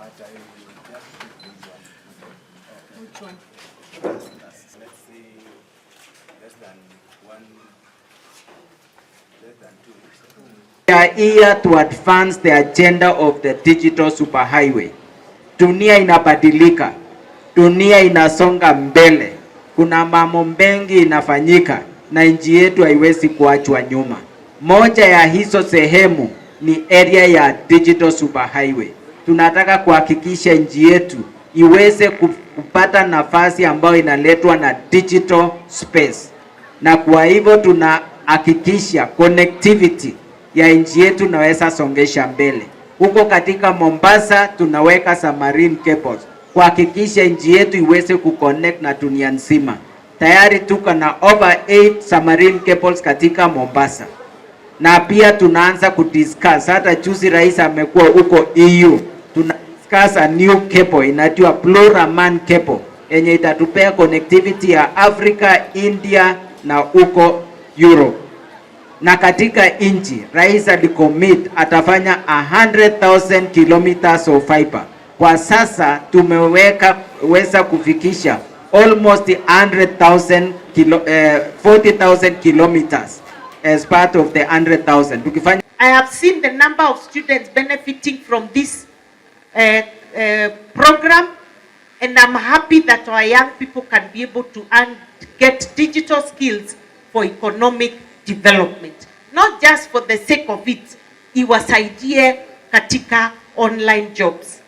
But I will just pick this one. Which one? Let's say less than one, less than 2 weeks. We are here to advance the agenda of the digital superhighway. Dunia inabadilika, dunia inasonga mbele, kuna mambo mengi inafanyika na nchi yetu haiwezi kuachwa nyuma. Moja ya hizo sehemu ni area ya digital superhighway. Tunataka kuhakikisha nchi yetu iweze kupata nafasi ambayo inaletwa na digital space, na kwa hivyo tunahakikisha connectivity ya nchi yetu naweza songesha mbele. Huko katika Mombasa tunaweka submarine cables kuhakikisha nchi yetu iweze kuconnect na dunia nzima. Tayari tuko na over 8 submarine cables katika Mombasa, na pia tunaanza kudiscuss. Hata juzi rais amekuwa huko EU, tuna discuss a new cable inaitwa Blue Raman cable yenye itatupea connectivity ya Africa, India na huko Europe. Na katika nchi rais alicommit atafanya 100,000 kilometers of fiber. Kwa sasa tumeweka weza kufikisha almost 100,000 40,000 kilometers as part of the 100,000. Tukifanya I have seen the number of students benefiting from this program, and I'm happy that our young people can be able to earn, get digital skills for economic development. Not just for the sake of it, iwasaidie katika online jobs.